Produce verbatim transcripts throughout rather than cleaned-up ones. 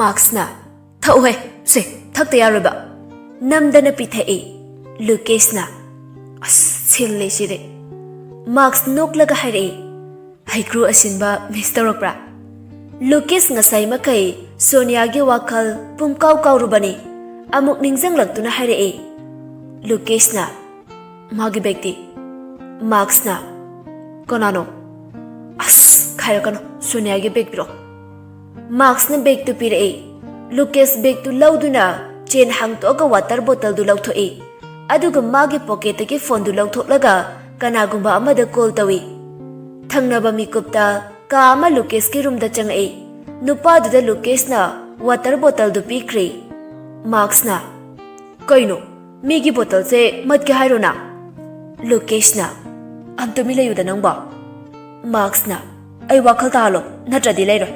ꯃꯥꯛꯁꯅ, "ꯊꯛꯎꯍꯦ, ꯁꯦ, ꯊꯛꯇ ꯌꯥꯔꯣꯏꯕ꯫" ꯅꯝꯗꯅ ꯄꯤꯊꯛꯏ꯫ ꯂꯨꯀꯦꯁꯅ, "ꯑꯁ, ꯁꯤꯜꯂꯦ ꯁꯤꯗꯤ꯫" ꯃꯥꯛꯁ ꯅꯣꯛꯂꯒ ꯍꯥꯏꯔꯛꯏ, "ꯍꯩꯀ꯭ꯔꯨ ꯑꯁꯤꯟꯕ ꯃꯤꯁ ꯇꯧꯔꯛꯄ꯭ꯔꯥ?" ꯂꯨꯀꯦꯁ ꯉꯁꯥꯏ ꯃꯈꯩ ꯁꯣꯅꯤꯌꯥꯒꯤ ꯋꯥꯈꯜ ꯄꯨꯝꯀꯥꯎ ꯀꯥꯎꯔꯨꯕꯅꯤ꯫ ꯑꯃꯨꯛ ꯅꯤꯡꯁꯤꯡꯂꯛꯇꯨꯅ ꯍꯥꯏꯔꯛꯏ꯫ ꯂꯨꯀꯦꯁꯅ, "ꯃꯥꯒꯤ ꯕꯦꯒꯇꯤ?" ꯃꯥꯛꯁꯅ, "ꯀꯅꯥꯅꯣ?" "ꯑꯁ, ꯈꯥꯏꯔꯛꯀꯅꯨ, ꯁꯣꯅꯤꯌꯥꯒꯤ ꯕꯦꯒ ꯄꯤꯔꯛꯑꯣ꯫" ꯃꯥꯛꯁꯅ ꯕꯦꯒꯇꯨ ꯄꯤꯔꯛꯏ꯫ ꯂꯨꯀꯦꯁ ꯕꯦꯒꯇꯨ ꯂꯧꯗꯨꯅ ꯆꯦꯟ ꯍꯥꯡꯇꯣꯛꯑꯒ ꯋꯥꯇꯔ ꯕꯣꯇꯜꯗꯨ ꯂꯧꯊꯣꯛꯏ꯫ ꯑꯗꯨꯒ ꯃꯥꯒꯤ ꯄꯣꯀꯦꯠꯇꯒꯤ ꯐꯣꯟꯗꯨ ꯂꯧꯊꯣꯛꯂꯒ ꯀꯅꯥꯒꯨꯝꯕ ꯑꯃꯗ ꯀꯣꯜ ꯇꯧꯏ꯫ ꯊꯪꯅꯕ ꯃꯤꯀꯨꯞꯇ ꯀꯥ ꯑꯃ ꯂꯨꯀꯦꯁꯀꯤ ꯔꯨꯝꯗ ꯆꯪꯉꯛꯏ꯫ ꯅꯨꯄꯥꯗꯨꯗ ꯂꯨꯀꯦꯁꯅ ꯋꯥꯇꯔ ꯕꯣꯇꯜꯗꯨ ꯄꯤꯈ꯭ꯔꯦ꯫ ꯃꯥꯛꯁꯅ, "ꯀꯩꯅꯣ, ꯃꯤꯒꯤ ꯕꯣꯇꯜꯁꯦ ꯃꯠꯀꯦ ꯍꯥꯏꯔꯣ ꯅꯪ?" ꯂꯨꯀꯦꯁꯅ, "ꯑꯝꯇ ꯃꯤ ꯂꯩꯌꯨꯗ ꯅꯪꯕꯣ꯫" ꯃꯥꯛꯁꯅ, "ꯑꯩ ꯋꯥꯈꯜ ꯇꯥꯍꯜꯂꯣ, ꯅꯠꯇ꯭ꯔꯗꯤ ꯂꯩꯔꯣꯏ꯫"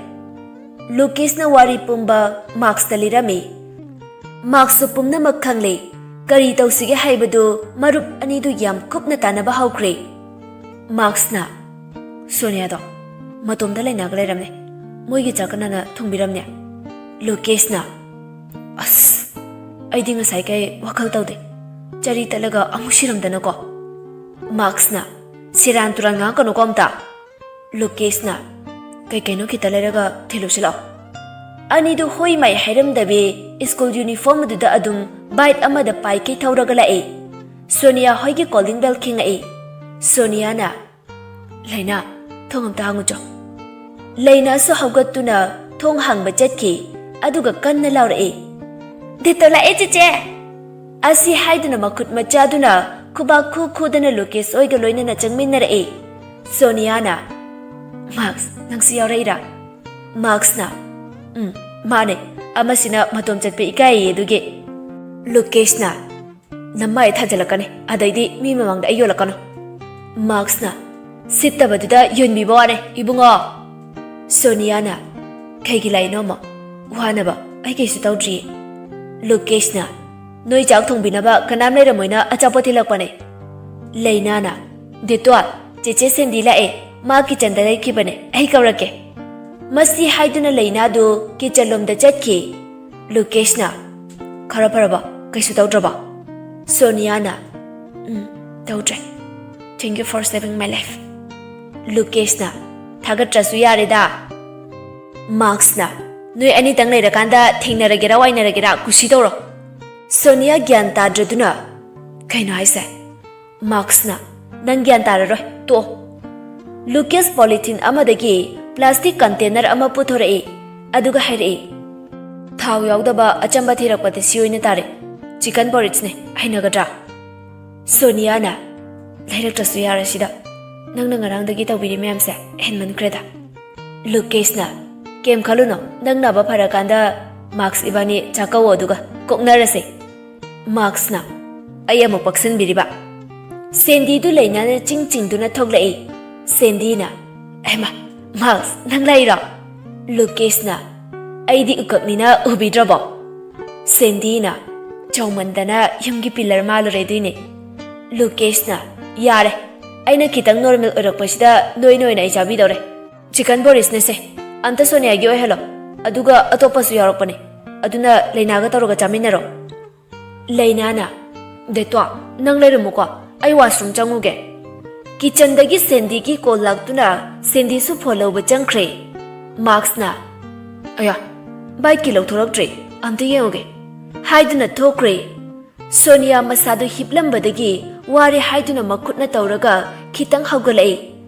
ꯂꯨꯀꯦꯁꯅ ꯋꯥꯔꯤ ꯄꯨꯝꯕ ꯃꯥꯛꯁꯇ ꯂꯤꯔꯝꯃꯤ꯫ ꯃꯥꯛꯁꯁꯨ ꯄꯨꯝꯅꯃꯛ ꯈꯪꯂꯦ꯫ ꯀꯔꯤ ꯇꯧꯁꯤꯒꯦ ꯍꯥꯏꯕꯗꯨ ꯃꯔꯨꯞ ꯑꯅꯤꯗꯨ ꯌꯥꯝ ꯀꯨꯞꯅ ꯇꯥꯟꯅꯕ ꯍꯧꯈ꯭ꯔꯦ꯫ ꯃꯥꯛꯁꯅ, "ꯁꯣꯅꯤꯌꯥꯗꯣ ꯃꯇꯣꯝꯗ ꯂꯩꯅꯒ ꯂꯩꯔꯝꯃꯦ꯫ ꯃꯣꯏꯒꯤ ꯆꯥꯛ ꯀꯅꯥꯅ ꯊꯣꯡꯕꯤꯔꯝꯅꯦ?" ꯂꯨꯀꯦꯁꯅ, "ꯑꯁ, ꯑꯩꯗꯤ ꯉꯁꯥꯏ ꯀꯩ ꯋꯥꯈꯜ ꯇꯧꯗꯦ꯫ ꯆꯔꯤ ꯇꯠꯂꯒ ꯑꯃꯨꯛ ꯁꯤꯔꯝꯗꯅꯀꯣ꯫" ꯃꯥꯛꯁꯅ, "ꯁꯦꯔꯥꯟ ꯇꯨꯔꯥꯟ ꯉꯥꯡꯉꯛꯀꯅꯨꯀꯣ ꯑꯝꯇ꯫" ꯂꯨꯀꯦꯁꯅ, "ꯀꯩ ꯀꯩꯅꯣ ꯈꯤꯇ ꯂꯩꯔꯒ ꯊꯤꯜꯂꯨꯁꯤ ꯂꯥꯛꯑꯣ꯫" ꯑꯅꯤꯗꯨ ꯍꯣꯏ ꯃꯥꯏ ꯍꯥꯏꯔꯝꯗꯕꯤ ꯁ꯭ꯀꯨꯜ ꯌꯨꯅꯤꯐꯣꯔꯝ ꯑꯗꯨꯗ ꯑꯗꯨꯝ ꯕꯥꯏꯛ ꯑꯃꯗ ꯄꯥꯏꯀꯩ ꯊꯧꯔꯒ ꯂꯥꯛꯏ꯫ ꯁꯣꯅꯤꯌꯥ ꯍꯣꯏꯒꯤ ꯀꯣꯂꯤꯡ ꯕꯦꯜ ꯈꯤꯡꯉꯛꯏ꯫ ꯁꯣꯅꯤꯌꯥꯅ, "ꯂꯩꯅꯥ, ꯊꯣꯡ ꯑꯝꯇ ꯍꯥꯡꯉꯨꯆꯣ꯫" ꯂꯩꯅꯥꯁꯨ ꯍꯧꯒꯠꯇꯨꯅ ꯊꯣꯡ ꯍꯥꯡꯕ ꯆꯠꯈꯤ꯫ ꯑꯗꯨꯒ ꯀꯟꯅ ꯂꯥꯎꯔꯛꯏ, "ꯗꯦꯇꯣ ꯂꯥꯛꯑꯦ, ꯆꯦꯆꯦ!" ꯑꯁꯤ ꯍꯥꯏꯗꯨꯅ ꯃꯈꯨꯠ ꯃꯆꯥꯗꯨꯅ ꯈꯨꯕꯥꯛ ꯈꯨ ꯈꯨꯗꯅ ꯂꯨꯀꯦꯁ ꯑꯣꯏꯒ ꯂꯣꯏꯅꯅ ꯆꯪꯃꯤꯟꯅꯔꯛꯏ꯫ ꯁꯣꯅꯤꯌꯥꯅ, "ꯃꯥꯛꯁ, ꯅꯪꯁꯨ ꯌꯥꯎꯔꯛꯏꯔꯥ?" ꯃꯥꯛꯁꯅ, "ꯎꯝ, ꯃꯥꯅꯦ, ꯑꯃꯁꯤꯅ ꯃꯇꯣꯝ ꯆꯠꯄ ꯏꯀꯥꯏꯌꯦ ꯑꯗꯨꯒꯤ꯫" ꯂꯨꯀꯦꯁꯅ, "ꯅꯃꯥꯏ ꯊꯥꯖꯤꯜꯂꯛꯀꯅꯤ, ꯑꯗꯩꯗꯤ ꯃꯤ ꯃꯃꯥꯡꯗ ꯑꯩ ꯌꯣꯜꯂꯛꯀꯅꯨ꯫" ꯃꯥꯛꯁꯅ, "ꯁꯤꯠꯇꯕꯗꯨꯗ ꯌꯣꯟꯕꯤꯕ ꯋꯥꯅꯦ, ꯏꯕꯨꯡꯉꯣ꯫" ꯁꯣꯅꯤꯌꯥꯅ, "ꯀꯩꯒꯤ ꯂꯥꯛꯏꯅꯣ ꯑꯃꯨꯛ? ꯋꯥꯅꯕ, ꯑꯩ ꯀꯩꯁꯨ ꯇꯧꯗ꯭ꯔꯤꯌꯦ꯫" ꯂꯨꯀꯦꯁꯅ, "ꯅꯣꯏ ꯆꯥꯛ ꯊꯣꯡꯕꯤꯅꯕ ꯀꯅꯥꯝ ꯂꯩꯔꯝꯃꯣꯏꯅ ꯑꯆꯥꯄꯣꯠ ꯊꯤꯜꯂꯛꯄꯅꯦ꯫" ꯂꯩꯅꯥꯅ, "ꯗꯦꯇꯣꯜ, ꯆꯦꯆꯦ ꯁꯦꯟꯗꯤ ꯂꯥꯛꯑꯦ, ꯃꯥ ꯀꯤꯆꯟꯗ ꯂꯩꯈꯤꯕꯅꯦ, ꯑꯩ ꯀꯧꯔꯛꯀꯦ꯫" ꯃꯁꯤ ꯍꯥꯏꯗꯨꯅ ꯂꯩꯅꯥꯗꯨ ꯀꯤꯆꯟꯂꯣꯝꯗ ꯆꯠꯈꯤ꯫ ꯂꯨꯀꯦꯁꯅ, "ꯈꯔ ꯐꯔꯕ? ꯀꯩꯁꯨ ꯇꯧꯗ꯭ꯔꯕ?" ꯁꯣꯅꯤꯌꯥꯅ, "ꯎꯝ, ꯇꯧꯗ꯭ꯔꯦ꯫ Thank you for saving my life." ꯂꯨꯀꯦꯁꯅ, "ꯊꯥꯒꯠꯇ꯭ꯔꯁꯨ ꯌꯥꯔꯦꯗ꯫" ꯃꯥꯛꯁꯅ, "ꯅꯣꯏ ꯑꯅꯤꯇꯪ ꯂꯩꯔꯀꯥꯟꯗ ꯊꯦꯡꯅꯔꯒꯦꯔꯥ ꯋꯥꯏꯅꯔꯒꯦꯔꯥ ꯀꯨꯁꯤ ꯇꯧꯔꯣ꯫" ꯁꯣꯅꯤꯌꯥ ꯒ꯭ꯌꯥꯟ ꯇꯥꯗ꯭ꯔꯗꯨꯅ, "ꯀꯩꯅꯣ ꯍꯥꯏꯁꯦ?" ꯃꯥꯛꯁꯅ, "ꯅꯪ ꯒ꯭ꯌꯥꯟ ꯇꯥꯔꯔꯣꯏ, ꯇꯣꯛꯑꯣ꯫" ꯂꯨꯀꯦꯁ ꯄꯣꯂꯤꯊꯤꯟ ꯑꯃꯗꯒꯤ ꯄ꯭ꯂꯥꯁꯇꯤꯛ ꯀꯟꯇꯦꯅꯔ ꯑꯃ ꯄꯨꯊꯣꯔꯛꯏ, ꯑꯗꯨꯒ ꯍꯥꯏꯔꯛꯏ, "ꯊꯥꯎ ꯌꯥꯎꯗꯕ ꯑꯆꯝꯕ ꯊꯤꯔꯛꯄꯗꯤ ꯁꯤ ꯑꯣꯏꯅ ꯇꯥꯔꯦ꯫ ꯆꯤꯀꯟ ꯄꯣꯔꯤꯠꯁꯅꯦ, ꯍꯩꯅꯒꯗ꯭ꯔꯥ?" ꯁꯣꯅꯤꯌꯥꯅ, "ꯂꯩꯔꯛꯇ꯭ꯔꯁꯨ ꯌꯥꯔꯁꯤꯗ, ꯅꯪꯅ ꯉꯔꯥꯡꯗꯒꯤ ꯇꯧꯕꯤꯔꯤ ꯃꯌꯥꯝꯁꯦ ꯍꯦꯟꯃꯟꯈ꯭ꯔꯦꯗ꯫" ꯂꯨꯀꯦꯁꯅ, "ꯀꯩꯝ ꯈꯜꯂꯨꯅꯣ, ꯅꯪ ꯅꯥꯕ ꯐꯔꯀꯥꯟꯗ ꯃꯥꯛꯁ ꯏꯕꯥꯅꯤ ꯆꯥꯛ ꯀꯧꯋꯣ, ꯑꯗꯨꯒ ꯀꯣꯛꯅꯔꯁꯦ꯫" ꯃꯥꯛꯁꯅ, "ꯑꯩ ꯑꯃꯨꯛ ꯄꯛꯁꯤꯟꯕꯤꯔꯤꯕ?" ꯁꯦꯟꯗꯤꯗꯨ ꯂꯩꯅꯥꯅ ꯆꯤꯡ ꯆꯤꯡꯗꯨꯅ ꯊꯣꯛꯂꯛꯏ꯫ ꯁꯦꯟꯗꯤꯅ, "ꯍꯩꯃꯥ, ꯃꯥꯛꯁ, ꯅꯪ ꯂꯩꯔꯣ?" ꯂꯨꯀꯦꯁꯅ, "ꯑꯩꯗꯤ ꯎꯀꯛꯅꯤꯅ ꯎꯕꯤꯗ꯭ꯔꯕꯣ?" ꯁꯦꯟꯗꯤꯅ, "ꯆꯥꯎꯃꯟꯗꯅ ꯌꯨꯝꯒꯤ ꯄꯤꯂꯔ ꯃꯥꯜꯂꯨꯔꯦ ꯑꯗꯨꯏꯅꯦ꯫" ꯂꯨꯀꯦꯁꯅ, "ꯌꯥꯔꯦ, ꯑꯩꯅ ꯈꯤꯇꯪ ꯅꯣꯔꯃꯦꯜ ꯑꯣꯏꯔꯛꯄꯁꯤꯗ ꯅꯣꯏ ꯅꯣꯏꯅ ꯑꯩ ꯆꯥꯕꯤꯗꯧꯔꯦ꯫ ꯆꯤꯀꯟ ꯕꯣꯔꯤꯁꯅꯦꯁꯦ, ꯑꯝꯇ ꯁꯣꯅꯤꯌꯥꯒꯤ ꯑꯣꯏꯍꯜꯂꯣ, ꯑꯗꯨꯒ ꯑꯇꯣꯞꯄꯁꯨ ꯌꯥꯎꯔꯛꯄꯅꯦ, ꯑꯗꯨꯅ ꯂꯩꯅꯥꯒ ꯇꯧꯔꯒ ꯆꯥꯃꯤꯟꯅꯔꯣ꯫" ꯂꯩꯅꯥꯅ, "ꯗꯦꯇꯣ, ꯅꯪ ꯂꯩꯔꯝꯃꯨꯀꯣ, ꯑꯩ ꯋꯥꯁꯔꯨꯝ ꯆꯪꯉꯨꯒꯦ꯫" ꯀꯤꯆꯟꯗꯒꯤ ꯁꯦꯟꯗꯤꯒꯤ ꯀꯣꯜ ꯂꯥꯛꯇꯨꯅ ꯁꯦꯟꯗꯤꯁꯨ ꯐꯣꯟ ꯂꯧꯕ ꯆꯪꯈ꯭ꯔꯦ꯫ ꯃꯥꯛꯁꯅ, "ꯑꯌꯥ, ꯕꯥꯏꯛꯀꯤ ꯂꯧꯊꯣꯔꯛꯇ꯭ꯔꯦ, ꯑꯝꯇ ꯌꯦꯡꯉꯨꯒꯦ" ꯍꯥꯏꯗꯨꯅ ꯊꯣꯛꯈ꯭ꯔꯦ꯫ ꯁꯣꯅꯤꯌꯥ ꯃꯁꯥꯗꯨ ꯍꯤꯞꯂꯝꯕꯗꯒꯤ ꯋꯥꯔꯦ ꯍꯥꯏꯗꯨꯅ ꯃꯈꯨꯠꯅ ꯇꯧꯔꯒ ꯈꯤꯇꯪ ꯍꯧꯒꯠꯂꯛꯏ꯫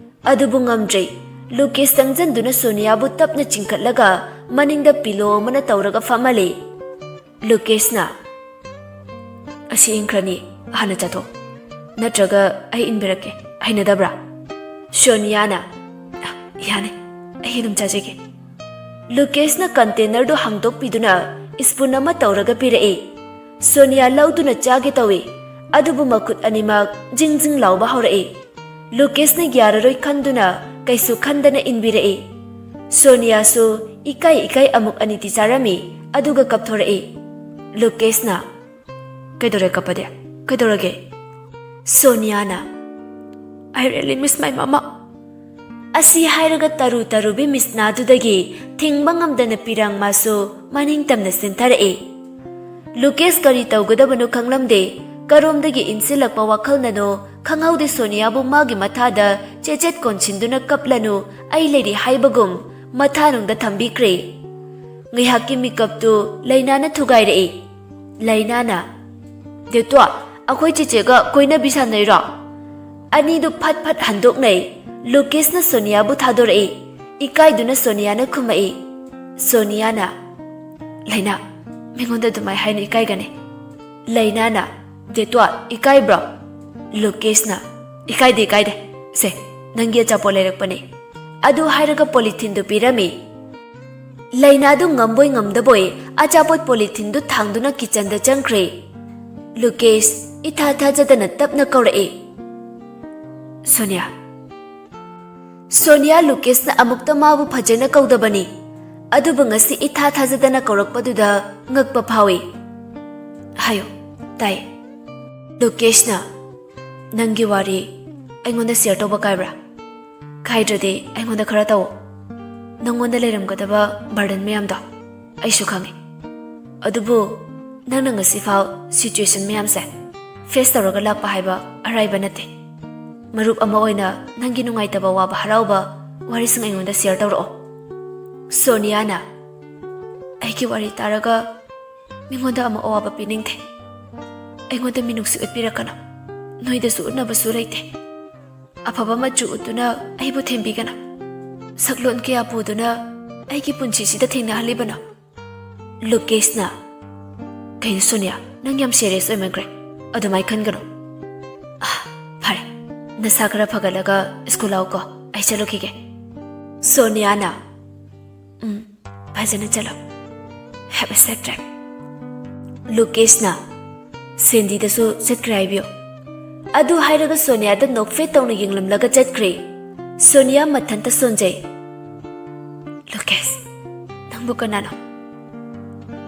ꯑꯗꯨꯕꯨ ꯉꯝꯗ꯭ꯔꯦ꯫ ꯂꯨꯀꯦꯁ ꯆꯪꯖꯟꯗꯨꯅ ꯁꯣꯅꯤꯌꯥꯕꯨ ꯇꯞꯅ ꯆꯤꯡꯈꯠꯂꯒ ꯃꯅꯤꯡꯗ ꯄꯤꯂꯣ ꯑꯃꯅ ꯇꯧꯔꯒ ꯐꯝꯍꯜꯂꯤ꯫ ꯂꯨꯀꯦꯁꯅ, "ꯑꯁꯤ ꯏꯪꯈ꯭ꯔꯅꯤ, ꯍꯥꯟꯅ ꯆꯥꯊꯣꯛ꯫ ꯅꯠꯇ꯭ꯔꯒ ꯑꯩ ꯏꯟꯕꯤꯔꯛꯀꯦ, ꯍꯩꯅꯗꯕ꯭ꯔꯥ?" ꯁꯣꯅꯤꯌꯥꯅ, "ꯌꯥꯅꯤ, ꯑꯩ ꯑꯗꯨꯝ ꯆꯥꯖꯒꯦ꯫" ꯂꯨꯀꯦꯁꯅ ꯀꯟꯇꯦꯅꯔꯗꯨ ꯍꯥꯡꯗꯣꯛꯄꯤꯗꯨꯅ ꯁ꯭ꯄꯨꯟ ꯑꯃ ꯇꯧꯔꯒ ꯄꯤꯔꯛꯏ꯫ ꯁꯣꯅꯤꯌꯥ ꯂꯧꯗꯨꯅ ꯆꯥꯒꯦ ꯇꯧꯏ, ꯑꯗꯨꯕꯨ ꯃꯈꯨꯠ ꯑꯅꯤꯃꯛ ꯖꯤꯡ ꯖꯤꯡ ꯂꯥꯎꯕ ꯍꯧꯔꯛꯏ꯫ ꯂꯨꯀꯦꯁꯅ ꯌꯥꯔꯔꯣꯏ ꯈꯟꯗꯨꯅ ꯀꯩꯁꯨ ꯈꯟꯗꯅ ꯏꯟꯕꯤꯔꯛꯏ꯫ ꯁꯣꯅꯤꯌꯥꯁꯨ ꯏꯀꯥꯏ ꯏꯀꯥꯏ ꯑꯃꯨꯛ ꯑꯅꯤꯗꯤ ꯆꯥꯔꯝꯃꯤ, ꯑꯗꯨꯒ ꯀꯞꯊꯣꯔꯛꯏ꯫ ꯂꯨꯀꯦꯁꯅ, "ꯀꯩꯗꯧꯔꯦ ꯀꯞꯄꯗꯤ? ꯀꯩꯗꯧꯔꯒꯦ?" ꯁꯣꯅꯤꯌꯥꯅ, "I really miss my mama꯫ ꯑꯁꯤ ꯍꯥꯏꯔꯒ ꯇꯔꯨ ꯇꯔꯨꯕꯤ ꯃꯤꯁꯅꯥꯗꯨꯗꯒꯤ ꯊꯤꯡꯕ ꯉꯝꯗꯅ ꯄꯤꯔꯥꯡ ꯃꯥꯁꯨ ꯃꯅꯤꯡ ꯇꯝꯅ ꯆꯦꯟꯊꯔꯛꯏ꯫ ꯂꯨꯀꯦꯁ ꯀꯔꯤ ꯇꯧꯒꯗꯕꯅꯣ ꯈꯪꯂꯝꯗꯦ꯫ ꯀꯔꯣꯝꯗꯒꯤ ꯏꯟꯁꯤꯜꯂꯛꯄ ꯋꯥꯈꯜꯅꯅꯣ ꯈꯪꯍꯧꯗꯦ, ꯁꯣꯅꯤꯌꯥꯕꯨ ꯃꯥꯒꯤ ꯃꯊꯥꯗ ꯆꯦꯆꯦꯠ ꯀꯣꯟꯁꯤꯟꯗꯨꯅ "ꯀꯞꯂꯅꯨ, ꯑꯩ ꯂꯩꯔꯤ" ꯍꯥꯏꯕꯒꯨꯝ ꯃꯊꯥꯅꯨꯡꯗ ꯊꯝꯕꯤꯈ꯭ꯔꯦ꯫ ꯉꯥꯏꯍꯥꯛꯀꯤ ꯃꯤꯀꯞꯇꯨ ꯂꯩꯅꯥꯅ ꯊꯨꯒꯥꯏꯔꯛꯏ꯫ ꯂꯩꯅꯥꯅ, "ꯗꯦꯇꯣ, ꯑꯩꯈꯣꯏ ꯆꯦꯆꯦꯒ ꯀꯣꯏꯅꯕꯤ ꯁꯥꯟꯅꯩꯔꯣ?" ꯑꯅꯤꯗꯨ ꯐꯠ ꯐꯠ ꯍꯟꯗꯣꯛꯅꯩ꯫ ꯂꯨꯀꯦꯁꯅ ꯁꯣꯅꯤꯌꯥꯕꯨ ꯊꯥꯗꯣꯔꯛꯏ꯫ ꯏꯀꯥꯏꯗꯨꯅ ꯁꯣꯅꯤꯌꯥꯅ ꯈꯨꯝꯃꯛꯏ꯫ ꯁꯣꯅꯤꯌꯥꯅ, "ꯂꯩꯅꯥ, ꯃꯤꯉꯣꯟꯗ ꯑꯗꯨꯃꯥꯏ ꯍꯥꯏꯅ ꯏꯀꯥꯏꯒꯅꯤ꯫" ꯂꯩꯅꯥꯅ, "ꯗꯦꯇꯣ, ꯏꯀꯥꯏꯕ꯭ꯔꯣ?" ꯂꯨꯀꯦꯁꯅ, "ꯏꯀꯥꯏꯗꯦ, ꯏꯀꯥꯏꯗꯦ꯫ ꯁꯦ, ꯅꯪꯒꯤ ꯑꯆꯥꯄꯣꯠ ꯂꯩꯔꯛꯄꯅꯦ꯫" ꯑꯗꯨ ꯍꯥꯏꯔꯒ ꯄꯣꯂꯤꯊꯤꯟꯗꯨ ꯄꯤꯔꯝꯃꯤ꯫ ꯂꯩꯅꯥꯗꯨ ꯉꯝꯕꯣꯏ ꯉꯝꯗꯕꯣꯏ ꯑꯆꯥꯄꯣꯠ ꯄꯣꯂꯤꯊꯤꯟꯗꯨ ꯊꯥꯡꯗꯨꯅ ꯀꯤꯆꯟꯗ ꯆꯪꯈ꯭ꯔꯦ꯫ ꯂꯨꯀꯦꯁ ꯏꯊꯥ ꯊꯥꯖꯗꯅ ꯇꯞꯅ ꯀꯧꯔꯛꯏ, "ꯁꯣꯅꯤꯌꯥ꯫" ꯁꯣꯅꯤꯌꯥ ꯂꯨꯀꯦꯁꯅ ꯑꯃꯨꯛꯇ ꯃꯥꯕꯨ ꯐꯖꯅ ꯀꯧꯗꯕꯅꯤ, ꯑꯗꯨꯕꯨ ꯉꯁꯤ ꯏꯊꯥ ꯊꯥꯖꯗꯅ ꯀꯧꯔꯛꯄꯗꯨꯗ ꯉꯛꯄ ꯐꯥꯎꯏ꯫ "ꯍꯥꯏꯌꯨ, ꯇꯥꯏ꯫" ꯂꯨꯀꯦꯁꯅ, "ꯅꯪꯒꯤ ꯋꯥꯔꯤ ꯑꯩꯉꯣꯟꯗ ꯁꯤꯌꯔ ꯇꯧꯕ ꯀꯥꯏꯕ꯭ꯔꯥ? ꯀꯥꯏꯗ꯭ꯔꯗꯤ ꯑꯩꯉꯣꯟꯗ ꯈꯔ ꯇꯧꯑꯣ꯫ ꯅꯪꯉꯣꯟꯗ ꯂꯩꯔꯝꯒꯗꯕ ꯕꯔꯗꯟ ꯃꯌꯥꯝꯗꯣ ꯑꯩꯁꯨ ꯈꯪꯉꯤ꯫ ꯑꯗꯨꯕꯨ ꯅꯪꯅ ꯉꯁꯤꯐꯥꯎ ꯁꯤꯆꯨꯋꯦꯁꯟ ꯃꯌꯥꯝꯁꯦ ꯐꯦꯁ ꯇꯧꯔꯒ ꯂꯥꯛꯄ ꯍꯥꯏꯕ ꯑꯔꯥꯏꯕ ꯅꯠꯇꯦ꯫ ꯃꯔꯨꯞ ꯑꯃ ꯑꯣꯏꯅ ꯅꯪꯒꯤ ꯅꯨꯡꯉꯥꯏꯇꯕ, ꯋꯥꯕ, ꯍꯔꯥꯎꯕ ꯋꯥꯔꯤꯁꯤꯡ ꯑꯩꯉꯣꯟꯗ ꯁꯤꯌꯔ ꯇꯧꯔꯛꯑꯣ꯫" ꯁꯣꯅꯤꯌꯥꯅ, "ꯑꯩꯒꯤ ꯋꯥꯔꯤ ꯇꯥꯔꯒ ꯃꯤꯉꯣꯟꯗ ꯑꯃꯨꯛ ꯑꯋꯥꯕ ꯄꯤꯅꯤꯡꯗꯦ꯫ ꯑꯩꯉꯣꯟꯗ ꯃꯤꯅꯨꯡꯁꯤ ꯎꯠꯄꯤꯔꯛꯀꯅꯨ꯫ ꯅꯣꯏꯗꯁꯨ ꯎꯠꯅꯕꯁꯨ ꯂꯩꯇꯦ꯫ ꯑꯐꯕ ꯃꯆꯨ ꯎꯠꯇꯨꯅ ꯑꯩꯕꯨ ꯊꯦꯝꯕꯤꯒꯅꯨ꯫ ꯁꯛꯂꯣꯟ ꯀꯌꯥ ꯄꯨꯗꯨꯅ ꯑꯩꯒꯤ ꯄꯨꯟꯁꯤꯁꯤꯗ ꯊꯦꯡꯅꯍꯜꯂꯤꯕꯅꯣ?" ꯂꯨꯀꯦꯁꯅ, "ꯀꯩꯅꯣ ꯁꯣꯅꯤꯌꯥ, ꯅꯪ ꯌꯥꯝ ꯁꯦꯔꯤꯌꯁ ꯑꯣꯏꯃꯟꯈ꯭ꯔꯦ꯫ ꯑꯗꯨꯃꯥꯏ ꯈꯟꯒꯅꯨ꯫ ꯑꯥ, ꯐꯔꯦ, ꯅꯁꯥ ꯈꯔ ꯐꯒꯠꯂꯒ ꯁ꯭ꯀꯨꯜ ꯂꯥꯛꯎꯀꯣ, ꯑꯩ ꯆꯠꯂꯨꯈꯤꯒꯦ꯫" ꯁꯣꯅꯤꯌꯥꯅ, "ꯎꯝ, ꯐꯖꯅ ꯆꯠꯂꯣ꯫ Have a safe trip꯫" ꯂꯨꯀꯦꯁꯅ, "ꯁꯦꯟꯗꯤꯗꯁꯨ ꯆꯠꯈ꯭ꯔꯦ ꯍꯥꯏꯕꯤꯌꯨ꯫" ꯑꯗꯨ ꯍꯥꯏꯔꯒ ꯁꯣꯅꯤꯌꯥꯗ ꯅꯣꯛꯐꯦꯠ ꯇꯧꯅ ꯌꯦꯡꯂꯝꯂꯒ ꯆꯠꯈ꯭ꯔꯦ꯫ ꯁꯣꯅꯤꯌꯥ ꯃꯊꯟꯇ ꯁꯣꯟꯖꯩ꯫ "ꯂꯨꯀꯦꯁ, ꯅꯪꯕꯨ ꯀꯅꯥꯅꯣ?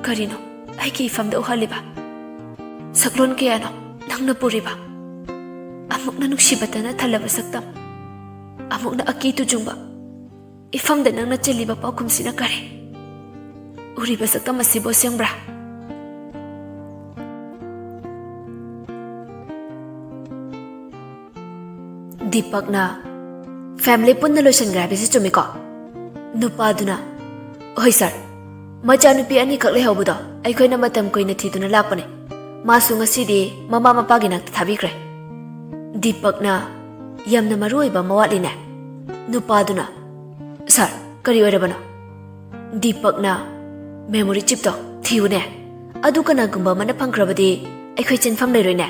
ꯀꯔꯤꯅꯣ ꯑꯩꯒꯤ ꯏꯐꯝꯗ ꯎꯍꯜꯂꯤꯕ? ꯁꯛꯂꯣꯟ ꯀꯌꯥꯅꯣ ꯅꯪꯅ ꯄꯨꯔꯤꯕ? ꯑꯃꯨꯛꯅ ꯅꯨꯡꯁꯤꯕꯇꯅ ꯊꯜꯂꯕ ꯁꯛꯇꯝ꯫ ꯑꯃꯨꯛꯅ ꯑꯀꯤ ꯇꯨꯖꯨꯡꯕ ꯏꯐꯝꯗ ꯅꯪꯅ ꯆꯦꯜꯂꯤꯕ ꯄꯥꯎꯈꯨꯝꯁꯤꯅ ꯀꯔꯤ? ꯎꯔꯤꯕ ꯁꯛꯇꯝ ꯑꯁꯤꯕꯨ ꯑꯁꯦꯡꯕ꯭ꯔꯥ? ꯗꯤꯄꯛꯅ, "ꯐꯦꯃꯤꯂꯤ ꯄꯨꯟꯅ ꯂꯣꯏꯁꯤꯟꯈ꯭ꯔꯦ ꯍꯥꯏꯕꯁꯤ ꯆꯨꯝꯃꯤꯀꯣ?" ꯅꯨꯄꯥꯗꯨꯅ, "ꯍꯣꯏ ꯁꯥꯔ, ꯃꯆꯥꯅꯨꯄꯤ ꯑꯅꯤꯈꯛ ꯂꯩꯍꯧꯕꯗꯣ ꯑꯩꯈꯣꯏꯅ ꯃꯇꯝ ꯀꯨꯏꯅ ꯊꯤꯗꯨꯅ ꯂꯥꯛꯄꯅꯦ꯫ ꯃꯥꯁꯨ ꯉꯁꯤꯗꯤ ꯃꯃꯥ ꯃꯄꯥꯒꯤ ꯅꯥꯛꯇ ꯊꯥꯕꯤꯈ꯭ꯔꯦ꯫" ꯗꯤꯄꯛꯅ, "ꯌꯥꯝꯅ ꯃꯔꯨ ꯑꯣꯏꯕ ꯑꯃ ꯋꯥꯠꯂꯤꯅꯦ꯫" ꯅꯨꯄꯥꯗꯨꯅ, "ꯁꯥꯔ, ꯀꯔꯤ ꯑꯣꯏꯔꯕꯅꯣ?" ꯗꯤꯄꯛꯅ, "ꯃꯦꯃꯣꯔꯤ ꯆꯤꯞꯇꯣ ꯊꯤꯌꯨꯅꯦ꯫ ꯑꯗꯨ ꯀꯅꯥꯒꯨꯝꯕ ꯑꯃꯅ ꯐꯪꯈ꯭ꯔꯕꯗꯤ ꯑꯩꯈꯣꯏ ꯆꯦꯟꯐꯝ ꯂꯩꯔꯣꯏꯅꯦ꯫"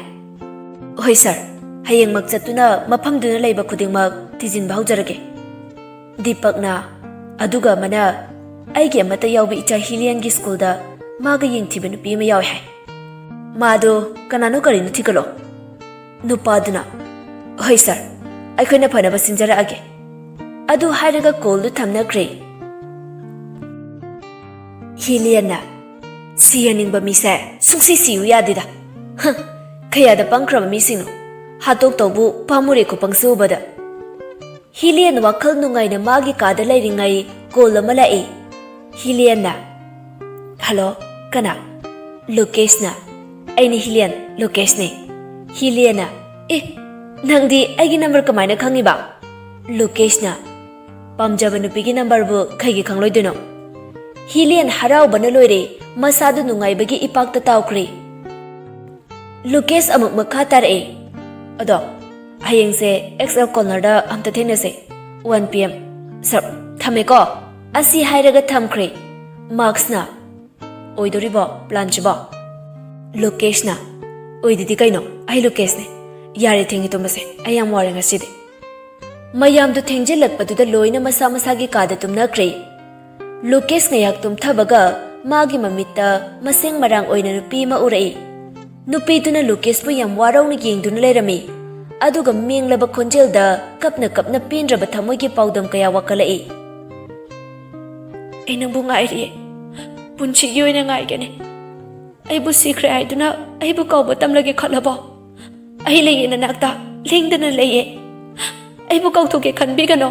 "ꯍꯣꯏ ꯁꯥꯔ, ꯍꯌꯦꯡꯃꯛ ꯆꯠꯇꯨꯅ ꯃꯐꯝꯗꯨꯅ ꯂꯩꯕ ꯈꯨꯗꯤꯡꯃꯛ ꯊꯤꯖꯤꯟꯕ ꯍꯧꯖꯔꯒꯦ꯫" ꯗꯤꯄꯛꯅ, "ꯑꯗꯨꯒ ꯑꯃꯅ ꯑꯩꯒꯤ ꯑꯃꯠꯇ ꯌꯥꯎꯕ ꯏꯆꯥ ꯍꯤꯂꯤꯌꯟꯒꯤ ꯁ꯭ꯀꯨꯜꯗ ꯃꯥꯒ ꯌꯦꯡꯊꯤꯕ ꯅꯨꯄꯤ ꯑꯃ ꯌꯥꯎꯏ ꯍꯥꯏ꯫ ꯃꯥꯗꯣ ꯀꯅꯥꯅꯣ ꯀꯔꯤꯅꯣ ꯊꯤꯒꯠꯂꯣ꯫" ꯅꯨꯄꯥꯗꯨꯅ, "ꯍꯣꯏ ꯁꯥꯔ, ꯑꯩꯈꯣꯏꯅ ꯐꯅꯕ ꯁꯤꯟꯖꯔꯛꯑꯒꯦ꯫" ꯑꯗꯨ ꯍꯥꯏꯔꯒ ꯀꯣꯜꯗꯨ ꯊꯝꯅꯈ꯭ꯔꯦ꯫ ꯍꯤꯂꯤꯌꯟꯅ, "ꯁꯤꯍꯟꯅꯤꯡꯕ ꯃꯤꯁꯦ ꯁꯨꯡꯁꯤ ꯁꯤꯌꯨ ꯌꯥꯗꯦꯗ꯫ ꯍ, ꯀꯌꯥꯗ ꯄꯪꯈ꯭ꯔꯕ ꯃꯤꯁꯤꯡꯅꯣ꯫ ꯍꯥꯠꯇꯣꯛꯇꯧꯕꯨ ꯄꯥꯝꯃꯨꯔꯦ ꯈꯨꯄꯪꯁꯤ ꯎꯕꯗ꯫" ꯍꯤꯂꯤꯌꯟ ꯋꯥꯈꯜ ꯅꯨꯡꯉꯥꯏꯅ ꯃꯥꯒꯤ ꯀꯥꯗ ꯂꯩꯔꯤꯉꯩ ꯀꯣꯜ ꯑꯃ ꯂꯥꯛꯏ꯫ ꯍꯤꯂꯤꯌꯟꯅ, "ꯍꯜꯂꯣ, ꯀꯅꯥ?" ꯂꯨꯀꯦꯁꯅ, "ꯑꯩꯅꯤ ꯍꯤꯂꯤꯌꯟ, ꯂꯨꯀꯦꯁꯅꯦ꯫" ꯍꯤꯂꯤꯌꯟꯅ, "ꯑꯦ, ꯅꯪꯗꯤ ꯑꯩꯒꯤ ꯅꯝꯕꯔ ꯀꯃꯥꯏꯅ ꯈꯪꯉꯤꯕ?" ꯂꯨꯀꯦꯁꯅ, "ꯄꯥꯝꯖꯕ ꯅꯨꯄꯤꯒꯤ ꯅꯝꯕꯔꯕꯨ ꯀꯩꯒꯤ ꯈꯪꯂꯣꯏꯗꯣꯏꯅꯣ?" ꯍꯤꯂꯤꯌꯟ ꯍꯔꯥꯎꯕꯅ ꯂꯣꯏꯔꯦ, ꯃꯁꯥꯗꯨ ꯅꯨꯡꯉꯥꯏꯕꯒꯤ ꯏꯄꯥꯛꯇ ꯇꯥꯎꯈ꯭ꯔꯦ꯫ ꯂꯨꯀꯦꯁ ꯑꯃꯨꯛ ꯃꯈꯥ ꯇꯥꯔꯛꯑꯦ, "ꯑꯗꯣ ꯍꯌꯦꯡꯁꯦ ꯑꯦꯛꯁ ꯑꯦꯜ ꯀꯣꯔꯅꯔꯗ ꯑꯝꯇ ꯊꯦꯡꯅꯁꯦ, ꯋꯥꯟ ꯄꯤ ꯑꯦꯝ꯫ ꯁꯥꯔ, ꯊꯝꯃꯦꯀꯣ꯫" ꯑꯁꯤ ꯍꯥꯏꯔꯒ ꯊꯝꯈ꯭ꯔꯦ꯫ ꯃꯥꯛꯁꯅ, "ꯑꯣꯏꯗꯣꯔꯤꯕꯣ ꯄ꯭ꯂꯥꯟꯁꯤꯕꯣ?" ꯂꯨꯀꯦꯁꯅ, "ꯑꯣꯏꯗꯗꯤ ꯀꯩꯅꯣ, ꯑꯩ ꯂꯨꯀꯦꯁꯅꯦ꯫ ꯌꯥꯔꯦ, ꯊꯦꯡꯉꯦ ꯇꯨꯝꯕꯁꯦ, ꯑꯩ ꯌꯥꯝ ꯋꯥꯔꯦ ꯉꯁꯤꯗꯤ꯫" ꯃꯌꯥꯝꯗꯨ ꯊꯦꯡꯖꯤꯜꯂꯛꯄꯗꯨꯗ ꯂꯣꯏꯅ ꯃꯁꯥ ꯃꯁꯥꯒꯤ ꯀꯥꯗ ꯇꯨꯝꯅꯈ꯭ꯔꯦ꯫ ꯂꯨꯀꯦꯁ ꯉꯥꯏꯍꯥꯛ ꯇꯨꯝꯊꯕꯒ ꯃꯥꯒꯤ ꯃꯃꯤꯠꯇ ꯃꯁꯦꯡ ꯃꯔꯥꯡ ꯑꯣꯏꯅ ꯅꯨꯄꯤ ꯑꯃ ꯎꯔꯛꯏ꯫ ꯅꯨꯄꯤꯗꯨꯅ ꯂꯨꯀꯦꯁꯄꯨ ꯌꯥꯝ ꯋꯥꯔꯧꯅ ꯌꯦꯡꯗꯨꯅ ꯂꯩꯔꯝꯃꯤ, ꯑꯗꯨꯒ ꯃꯦꯡꯂꯕ ꯈꯣꯟꯖꯦꯜꯗ ꯀꯞꯅ ꯀꯞꯅ ꯄꯦꯟꯗ꯭ꯔꯕ ꯊꯃꯣꯏꯒꯤ ꯄꯥꯎꯗꯝ ꯀꯌꯥ ꯋꯥꯀꯠꯂꯛꯏ꯫ "ꯑꯩ ꯅꯪꯕꯨ ꯉꯥꯏꯔꯤꯌꯦ꯫ ꯄꯨꯟꯁꯤꯒꯤ ꯑꯣꯏꯅ ꯉꯥꯏꯒꯅꯤ꯫ ꯑꯩꯕꯨ ꯁꯤꯈ꯭ꯔꯦ ꯍꯥꯏꯗꯨꯅ ꯑꯩꯕꯨ ꯀꯥꯎꯕ ꯇꯝꯂꯒꯦ ꯈꯜꯂꯕꯣ? ꯑꯩ ꯂꯩꯌꯦ ꯅꯅꯥꯛꯇ, ꯂꯦꯡꯗꯅ ꯂꯩꯌꯦ꯫ ꯑꯩꯕꯨ ꯀꯥꯎꯊꯣꯛꯀꯦ ꯈꯟꯕꯤꯒꯅꯣ꯫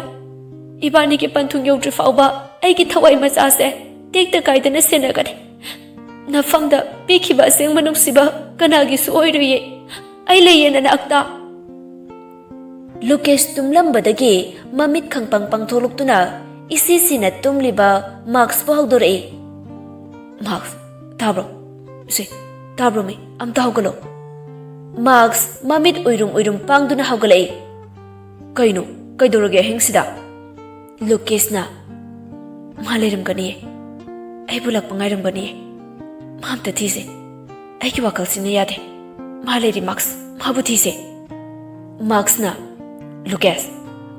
ꯏꯕꯥꯅꯤꯒꯤ ꯄꯟꯊꯨꯡ ꯌꯧꯗ꯭ꯔꯤ ꯐꯥꯎꯕ ꯑꯩꯒꯤ ꯊꯋꯥꯏ ꯃꯆꯥꯁꯦ ꯇꯦꯛꯇ ꯀꯥꯏꯗꯅ ꯁꯦꯟꯅꯒꯅꯤ꯫ ꯅꯐꯝꯗ ꯄꯤꯈꯤꯕ ꯑꯁꯦꯡꯕ ꯅꯨꯡꯁꯤꯕ ꯀꯅꯥꯒꯤꯁꯨ ꯑꯣꯏꯔꯣꯏꯌꯦ꯫ ꯑꯩ ꯂꯩꯌꯦ ꯅꯅꯥꯛꯇ꯫ ꯂꯨꯀꯦꯁ ꯇꯨꯝꯂꯝꯕꯗꯒꯤ ꯃꯃꯤꯠ ꯈꯪꯄꯪ ꯄꯪꯊꯣꯛꯂꯛꯇꯨꯅ ꯏꯁꯤ ꯁꯤꯅ ꯇꯨꯝꯂꯤꯕ ꯃꯥꯛꯁꯄꯨ ꯍꯧꯗꯣꯔꯛꯏ꯫ "ꯃꯥꯛꯁ, ꯇꯥꯕ꯭ꯔꯣ? ꯁꯦ, ꯇꯥꯕ꯭ꯔꯣ ꯃꯤ? ꯑꯝꯇ ꯍꯧꯒꯠꯂꯣ!" ꯃꯥꯛꯁ ꯃꯃꯤꯠ ꯎꯏꯔꯨꯝ ꯎꯏꯔꯨꯝ ꯄꯥꯡꯗꯨꯅ ꯍꯧꯒꯠꯂꯛꯏ꯫ "ꯀꯩꯅꯣ? ꯀꯩꯗꯧꯔꯒꯦ ꯑꯍꯤꯡꯁꯤꯗ?" ꯂꯨꯀꯦꯁꯅ, "ꯃꯥ ꯂꯩꯔꯝꯒꯅꯤꯌꯦ꯫ ꯑꯩꯕꯨ ꯂꯥꯛꯄ ꯉꯥꯏꯔꯝꯒꯅꯤꯌꯦ꯫ ꯃꯥ ꯑꯝꯇ ꯊꯤꯁꯦ꯫ ꯑꯩꯒꯤ ꯋꯥꯈꯜꯁꯤꯅ ꯌꯥꯗꯦ꯫ ꯃꯥ ꯂꯩꯔꯤ, ꯃꯥꯛꯁ꯫ ꯃꯥꯕꯨ ꯊꯤꯁꯦ꯫" ꯃꯥꯛꯁꯅ, "ꯂꯨꯀꯦꯁ,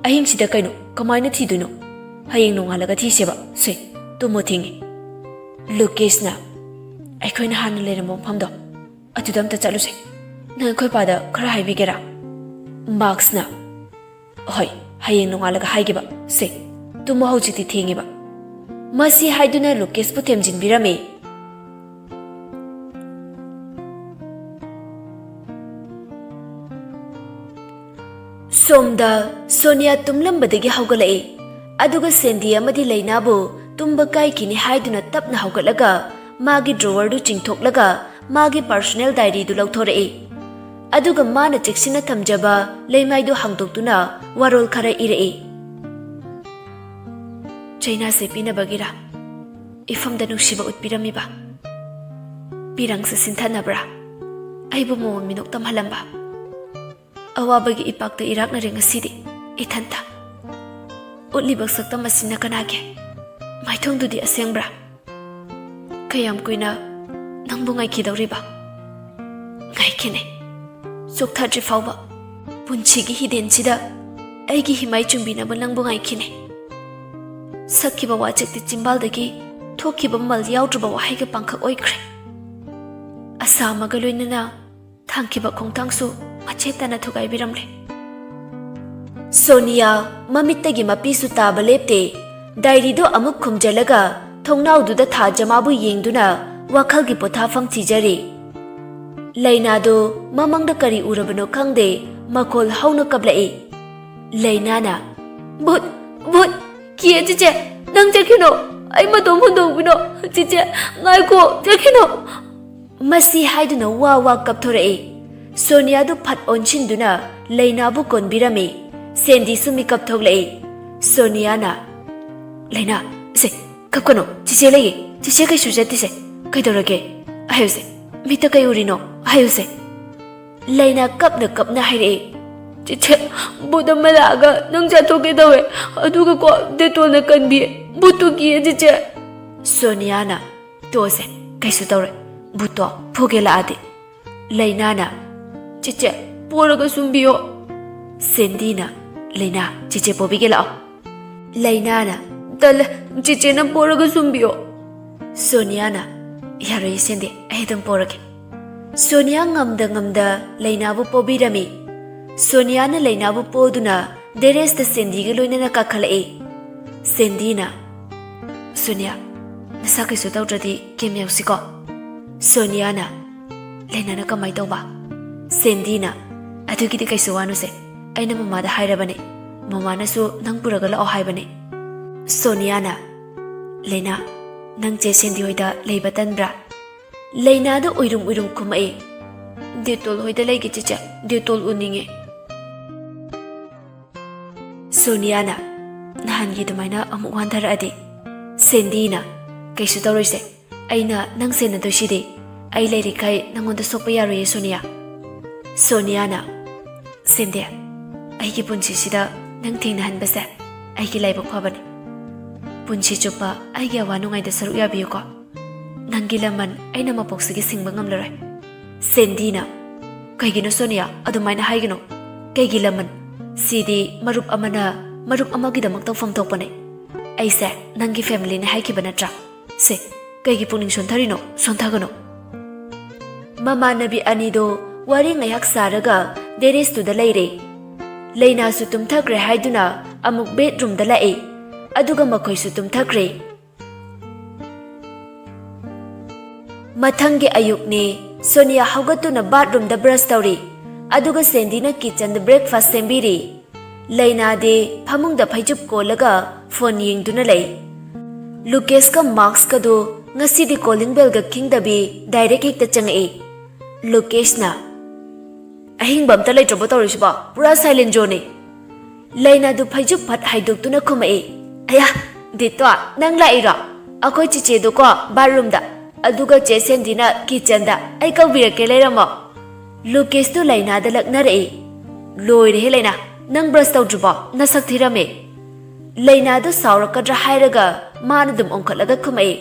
ꯑꯍꯤꯡꯁꯤꯗ ꯀꯩꯅꯣ? ꯀꯃꯥꯏꯅ ꯊꯤꯗꯣꯏꯅꯣ? ꯍꯌꯦꯡ ꯅꯣꯡꯉꯥꯜꯂꯒ ꯊꯤꯁꯦꯕ꯫ ꯁꯦ, ꯇꯨꯝꯃꯣ, ꯊꯦꯡꯉꯦ꯫" ꯂꯨꯀꯦꯁꯅ, "ꯑꯩꯈꯣꯏꯅ ꯍꯥꯟꯅ ꯂꯩꯔꯝꯕ ꯃꯐꯝꯗꯣ, ꯑꯗꯨꯗ ꯑꯝꯇ ꯆꯠꯂꯨꯁꯦ꯫ ꯅꯪ ꯑꯩꯈꯣꯏ ꯄꯥꯗ ꯈꯔ ꯍꯥꯏꯕꯤꯒꯦꯔꯥ?" ꯃꯥꯛꯁꯅ, "ꯍꯣꯏ, ꯍꯌꯦꯡ ꯅꯣꯡꯉꯥꯜꯂꯒ ꯍꯥꯏꯒꯦꯕ꯫ ꯁꯦ, ꯇꯨꯝꯃꯣ, ꯍꯧꯖꯤꯛꯇꯤ ꯊꯦꯡꯉꯦꯕ꯫" ꯃꯁꯤ ꯍꯥꯏꯗꯨꯅ ꯂꯨꯀꯦꯁꯄꯨ ꯊꯦꯝꯖꯤꯟꯕꯤꯔꯝꯃꯤ꯫ ꯁꯣꯝꯗ ꯁꯣꯅꯤꯌꯥ ꯇꯨꯝꯂꯝꯕꯗꯒꯤ ꯍꯧꯒꯠꯂꯛꯏ꯫ ꯑꯗꯨꯒ ꯁꯦꯟꯗꯤ ꯑꯃꯗꯤ ꯂꯩꯅꯥꯕꯨ ꯇꯨꯝꯕ ꯀꯥꯏꯈꯤꯅꯤ ꯍꯥꯏꯗꯨꯅ ꯇꯞꯅ ꯍꯧꯒꯠꯂꯒ ꯃꯥꯒꯤ ꯗ꯭ꯔꯣꯋꯔꯗꯨ ꯆꯤꯡꯊꯣꯛꯂꯒ ꯃꯥꯒꯤ ꯄꯥꯔꯁꯣꯅꯦꯜ ꯗꯥꯏꯔꯤꯗꯨ ꯂꯧꯊꯣꯔꯛꯏ꯫ ꯑꯗꯨꯒ ꯃꯥꯅ ꯆꯦꯛꯁꯤꯟꯅ ꯊꯝꯖꯕ ꯂꯩꯃꯥꯏꯗꯨ ꯍꯥꯡꯗꯣꯛꯇꯨꯅ ꯋꯥꯔꯣꯜ ꯈꯔ ꯏꯔꯛꯏ꯫ "ꯆꯩꯅꯥꯁꯦ ꯄꯤꯅꯕꯒꯤꯔꯥ ꯏꯐꯝꯗ ꯅꯨꯡꯁꯤꯕ ꯎꯠꯄꯤꯔꯝꯃꯤꯕ? ꯄꯤꯔꯪꯁꯦ ꯁꯤꯟꯊꯅꯕ꯭ꯔꯥ? ꯑꯩꯕꯨ ꯃꯣꯃꯣꯟ ꯃꯤꯅꯣꯛ ꯇꯝꯍꯜꯂꯝꯕ? ꯑꯋꯥꯕꯒꯤ ꯏꯄꯥꯛꯇ ꯏꯔꯥꯛꯅꯔꯦ ꯉꯁꯤꯗꯤ ꯏꯊꯟꯇ꯫ ꯎꯠꯂꯤꯕ ꯁꯛꯇꯝ ꯑꯁꯤꯅ ꯀꯅꯥꯒꯤ? ꯃꯥꯏꯊꯣꯡꯗꯨꯗꯤ ꯑꯁꯦꯡꯕ꯭ꯔꯥ? ꯀꯌꯥꯝ ꯀꯨꯏꯅ ꯅꯪꯕꯨ ꯉꯥꯏꯈꯤꯗꯧꯔꯤꯕ? ꯉꯥꯏꯈꯤꯅꯦ, ꯆꯣꯛꯊꯗ꯭ꯔꯤ ꯐꯥꯎꯕ꯫ ꯄꯨꯟꯁꯤꯒꯤ ꯍꯤꯗꯦꯟꯁꯤꯗ ꯑꯩꯒꯤ ꯍꯤꯃꯥꯏ ꯆꯨꯝꯕꯤꯅꯕ ꯅꯪꯕꯨ ꯉꯥꯏꯈꯤꯅꯦ꯫" ꯁꯛꯈꯤꯕ ꯋꯥꯆꯦꯛꯇꯤ ꯆꯤꯝꯕꯥꯜꯗꯒꯤ ꯊꯣꯛꯈꯤꯕ ꯃꯃꯜ ꯌꯥꯎꯗ꯭ꯔꯕ ꯋꯥꯍꯩꯒ ꯄꯥꯡꯈꯛ ꯑꯣꯏꯈ꯭ꯔꯦ꯫ ꯑꯁꯥ ꯑꯃꯒ ꯂꯣꯏꯅꯅ ꯊꯥꯡꯈꯤꯕ ꯈꯣꯡꯊꯥꯡꯁꯨ ꯃꯆꯦꯠ ꯇꯥꯅ ꯊꯨꯒꯥꯏꯕꯤꯔꯝꯂꯦ꯫ ꯁꯣꯅꯤꯌꯥ ꯃꯃꯤꯠꯇꯒꯤ ꯃꯄꯤꯁꯨ ꯇꯥꯕ ꯂꯦꯞꯇꯦ꯫ ꯗꯥꯏꯔꯤꯗꯨ ꯑꯃꯨꯛ ꯈꯨꯝꯖꯤꯜꯂꯒ ꯊꯣꯡꯅꯥꯎꯗꯨꯗ ꯊꯥꯖ ꯃꯥꯕꯨ ꯌꯦꯡꯗꯨꯅ ꯋꯥꯈꯜꯒꯤ ꯄꯣꯊꯥꯐꯝ ꯊꯤꯖꯔꯤ꯫ ꯂꯩꯅꯥꯗꯨ ꯃꯃꯪꯗ ꯀꯔꯤ ꯎꯔꯕꯅꯣ ꯈꯪꯗꯦ, ꯃꯈꯣꯜ ꯍꯧꯅ ꯀꯞꯂꯛꯏ꯫ ꯂꯩꯅꯥꯅ, "ꯚꯨꯠ, ꯚꯨꯠ, ꯀꯤꯌꯦ ꯆꯤꯆꯦ, ꯅꯪ ꯆꯠꯈꯤꯅꯣ, ꯑꯩ ꯃꯇꯣꯝ ꯍꯨꯟꯗꯣꯛꯄꯤꯅꯣ, ꯆꯤꯆꯦ, ꯉꯥꯏꯈꯣ, ꯆꯠꯈꯤꯅꯣ"꯫ ꯃꯁꯤ ꯍꯥꯏꯗꯨꯅ ꯋꯥ ꯋꯥ ꯀꯞꯊꯣꯔꯛꯏ꯫ ꯁꯣꯅꯤꯌꯥꯗꯨ ꯐꯠ ꯑꯣꯟꯁꯤꯟꯗꯨꯅ ꯂꯩꯅꯥꯕꯨ ꯀꯣꯟꯕꯤꯔꯝꯃꯤ꯫ ꯁꯦꯟꯗꯤꯁꯨ ꯃꯤꯀꯞ ꯊꯣꯛꯂꯛꯏ꯫ ꯁꯣꯅꯤꯌꯥꯅ, "ꯂꯩꯅꯥ, ꯁꯦ, ꯀꯞꯀꯅꯣ, ꯆꯤꯆꯦ ꯂꯩꯌꯦ, ꯆꯤꯆꯦ ꯀꯩꯁꯨ ꯆꯠꯇꯦꯁꯦ, ꯀꯩꯗꯧꯔꯒꯦ? ꯍꯥꯏꯌꯨꯁꯦ, ꯃꯤꯠꯇ ꯀꯩ ꯎꯔꯤꯅꯣ? ꯍꯥꯏꯌꯨꯁꯦ"꯫ ꯂꯩꯅꯥ ꯀꯞꯅ ꯀꯞꯅ ꯍꯥꯏꯔꯛꯏ, "ꯆꯤꯆꯦ, ꯚꯨꯠ ꯑꯃ ꯂꯥꯛꯑꯒ ꯅꯪ ꯆꯥꯊꯣꯛꯀꯦ ꯇꯧꯋꯦ, ꯑꯗꯨꯒꯀꯣ ꯗꯦꯇꯣꯜꯅ ꯀꯟꯕꯤ, ꯚꯨꯠꯇꯨ ꯀꯤꯌꯦ ꯆꯤꯆꯦ"꯫ ꯁꯣꯅꯤꯌꯥꯅ, "ꯇꯣꯛꯑꯁꯦ, ꯀꯩꯁꯨ ꯇꯧꯔꯣꯏ, ꯚꯨꯠꯇꯣ ꯐꯨꯒꯦ ꯂꯥꯛꯑꯗꯤ"꯫ ꯂꯩꯅꯥꯅ, "ꯆꯤꯆꯦ, ꯄꯣꯔꯒ ꯁꯨꯝꯕꯤꯌꯣ"꯫ ꯁꯦꯟꯗꯤꯅ, "ꯂꯩꯅꯥ, ꯆꯤꯆꯦ ꯄꯣꯕꯤꯒꯦ ꯂꯥꯛꯑꯣ"꯫ ꯂꯩꯅꯥꯅ, "ꯇꯜꯂꯦ, ꯆꯤꯆꯦꯅ ꯄꯣꯔꯒ ꯁꯨꯝꯕꯤꯌꯣ"꯫ ꯁꯣꯅꯤꯌꯥꯅ, "ꯌꯥꯔꯣꯏꯌꯦ ꯁꯦꯟꯗꯤ, ꯑꯩ ꯑꯗꯨꯝ ꯄꯣꯔꯒꯦ"꯫ ꯁꯣꯅꯤꯌꯥ ꯉꯝꯗ ꯉꯝꯗ ꯂꯩꯅꯥꯕꯨ ꯄꯣꯕꯤꯔꯝꯃꯤ꯫ ꯁꯣꯅꯤꯌꯥꯅ ꯂꯩꯅꯥꯕꯨ ꯄꯣꯗꯨꯅ ꯗꯦꯔꯦꯁꯇ ꯁꯦꯟꯗꯤꯒ ꯂꯣꯏꯅꯅ ꯀꯥꯈꯠꯂꯛꯏ꯫ ꯁꯦꯟꯗꯤꯅ, "ꯁꯣꯅꯤꯌꯥ, ꯅꯁꯥ ꯀꯩꯁꯨ ꯇꯧꯗ꯭ꯔꯗꯤ ꯀꯦꯝ ꯌꯧꯁꯤꯀꯣ?" ꯁꯣꯅꯤꯌꯥꯅ, "ꯂꯩꯅꯥꯅ ꯀꯃꯥꯏ ꯇꯧꯕ?" ꯁꯦꯟꯗꯤꯅ, "ꯑꯗꯨꯒꯤꯗꯤ ꯀꯩꯁꯨ ꯋꯥꯅꯨꯁꯦ, ꯑꯩꯅ ꯃꯃꯥꯗ ꯍꯥꯏꯔꯕꯅꯦ, ꯃꯃꯥꯅꯁꯨ ꯅꯪ ꯄꯨꯔꯒ ꯂꯥꯛꯑꯣ ꯍꯥꯏꯕꯅꯦ"꯫ ꯁꯣꯅꯤꯌꯥꯅ, "ꯂꯩꯅꯥ, ꯅꯪ ꯆꯦ ꯁꯦꯟꯗꯤ ꯍꯣꯏꯗ ꯂꯩꯕ ꯇꯟꯕ꯭ꯔꯥ?" ꯂꯩꯅꯥꯗ ꯎꯏꯔꯨꯝ ꯎꯏꯔꯨꯝ ꯈꯨꯝꯃꯛꯏ, "ꯗꯦꯇꯣꯜ ꯍꯣꯏꯗ ꯂꯩꯒꯦ ꯆꯤꯆꯦ, ꯗꯦꯇꯣꯜ ꯎꯅꯤꯡꯉꯦ"꯫ ꯁꯣꯅꯤꯌꯥꯅ, "ꯅꯍꯥꯟꯒꯤ ꯑꯗꯨꯃꯥꯏꯅ ꯑꯃꯨꯛ ꯋꯥꯟꯊꯔꯛꯑꯗꯤ?" ꯁꯦꯟꯗꯤꯅ, "ꯀꯩꯁꯨ ꯇꯧꯔꯣꯏꯁꯦ, ꯑꯩꯅ ꯅꯪ ꯁꯦꯟꯅꯗꯣꯏꯁꯤꯗꯤ, ꯑꯩ ꯂꯩꯔꯤꯈꯩ ꯅꯪꯉꯣꯟꯗ ꯁꯣꯛꯄ ꯌꯥꯔꯣꯏꯌꯦ ꯁꯣꯅꯤꯌꯥ"꯫ ꯁꯣꯅꯤꯌꯥꯅ, "ꯁꯦꯟꯗꯤ, ꯑꯩꯒꯤ ꯄꯨꯟꯁꯤꯁꯤꯗ ꯅꯪ ꯊꯦꯡꯅꯍꯟꯕꯁꯦ ꯑꯩꯒꯤ ꯂꯥꯏꯕꯛ ꯐꯕꯅꯤ꯫ ꯄꯨꯟꯁꯤ ꯆꯨꯞꯄ ꯑꯩꯒꯤ ꯑꯋꯥ ꯅꯨꯡꯉꯥꯏꯗ ꯁꯔꯨꯛ ꯌꯥꯕꯤꯌꯨꯀꯣ꯫ ꯅꯪꯒꯤ ꯂꯃꯟ ꯑꯩꯅ ꯃꯄꯣꯛꯁꯤꯒꯤ ꯁꯤꯡꯕ ꯉꯝꯂꯔꯣꯏ"꯫ ꯁꯦꯟꯗꯤꯅ, "ꯀꯩꯒꯤꯅꯣ ꯁꯣꯅꯤꯌꯥ, ꯑꯗꯨꯃꯥꯏꯅ ꯍꯥꯏꯒꯅꯨ꯫ ꯀꯩꯒꯤ ꯂꯃꯟ? ꯁꯤꯗꯤ ꯃꯔꯨꯞ ꯑꯃꯅ ꯃꯔꯨꯞ ꯑꯃꯒꯤꯗꯃꯛ ꯇꯧꯐꯝ ꯊꯣꯛꯄꯅꯦ꯫ ꯑꯩꯁꯦ ꯅꯪꯒꯤ ꯐꯦꯃꯤꯂꯤꯅꯦ ꯍꯥꯏꯈꯤꯕ ꯅꯠꯇ꯭ꯔꯥ? ꯁꯦ, ꯀꯩꯒꯤ ꯄꯨꯛꯅꯤꯡ ꯁꯣꯟꯊꯔꯤꯅꯣ? ꯁꯣꯟꯊꯒꯅꯨ"꯫ ꯃꯃꯥꯟꯅꯕꯤ ꯑꯅꯤꯗꯣ ꯋꯥꯔꯤ ꯉꯥꯏꯍꯥꯛ ꯁꯥꯔꯒ ꯗꯦꯔꯦꯁꯇꯨꯗ ꯂꯩꯔꯦ꯫ ꯂꯩꯅꯥꯁꯨ ꯇꯨꯝꯊꯈ꯭ꯔꯦ ꯍꯥꯏꯗꯨꯅ ꯑꯃꯨꯛ ꯕꯦꯗꯔꯨꯝꯗ ꯂꯥꯛꯑꯦ꯫ ꯑꯗꯨꯒ ꯃꯈꯣꯏꯁꯨ ꯇꯨꯝꯊꯈ꯭ꯔꯦ꯫ ꯃꯊꯪꯒꯤ ꯑꯌꯨꯛꯅꯦ꯫ ꯁꯣꯅꯤꯌꯥ ꯍꯧꯒꯠꯇꯨꯅ ꯕꯥꯠꯔꯨꯝꯗ ꯕ꯭ꯔꯁ ꯇꯧꯔꯤ꯫ ꯑꯗꯨꯒ ꯁꯦꯟꯗꯤꯅ ꯀꯤꯆꯟꯗ ꯕ꯭ꯔꯦꯛꯐꯥꯁ ꯁꯦꯝꯕꯤꯔꯤ꯫ ꯂꯩꯅꯥꯗꯤ ꯐꯃꯨꯡꯗ ꯐꯩꯖꯨꯞ ꯀꯣꯜꯂꯒ ꯐꯣꯟ ꯌꯦꯡꯗꯨꯅ ꯂꯩ꯫ ꯂꯨꯀꯦꯁꯀ ꯃꯥꯛꯁꯀꯗꯨ ꯉꯁꯤꯗꯤ ꯀꯣꯂꯤꯡ ꯕꯦꯜꯒ ꯈꯤꯡꯗꯕꯤ ꯗꯥꯏꯔꯦꯛ ꯍꯦꯛꯇ ꯆꯪꯉꯛꯏ꯫ ꯂꯨꯀꯦꯁꯅ, "ꯑꯍꯤꯡꯕ ꯑꯝꯇ ꯂꯩꯇ꯭ꯔꯕꯣ ꯇꯧꯔꯤꯁꯤꯕꯣ? ꯄꯨꯔꯥ ꯁꯥꯏꯂꯦꯟ ꯖꯣꯟꯅꯤ!" ꯂꯩꯅꯥꯗꯨ ꯐꯩꯖꯨꯞ ꯐꯠ ꯍꯥꯏꯗꯣꯛꯇꯨꯅ ꯈꯨꯝꯃꯛꯏ꯫ "ꯑꯌꯥ, ꯗꯤꯇꯣ, ꯅꯪ ꯂꯥꯛꯏꯔꯣ? ꯑꯩꯈꯣꯏ ꯆꯤꯆꯦꯗꯨꯀꯣ ꯕꯥꯠꯔꯨꯝꯗ, ꯑꯗꯨꯒ ꯆꯦ ꯁꯦꯟꯗꯤꯅ ꯀꯤꯆꯟꯗ꯫ ꯑꯩ ꯀꯧꯕꯤꯔꯛꯀꯦ, ꯂꯩꯔꯝꯃꯣ꯫" ꯂꯨꯀꯦꯁꯇꯨ ꯂꯩꯅꯥꯗ ꯂꯛꯅꯔꯛꯏ꯫ "ꯂꯣꯏꯔꯦꯍꯦ ꯂꯩꯅꯥ, ꯅꯪ ꯕ꯭ꯔꯁ ꯇꯧꯗ꯭ꯔꯤꯕꯣ? ꯅꯁꯛ ꯊꯤꯔꯝꯃꯦ!" ꯂꯩꯅꯥꯗꯨ ꯁꯥꯎꯔꯛꯀꯗ꯭ꯔꯥ ꯍꯥꯏꯔꯒ ꯃꯥꯅ ꯑꯗꯨꯝ ꯑꯣꯟꯈꯠꯂꯒ ꯈꯨꯝꯃꯛꯏ꯫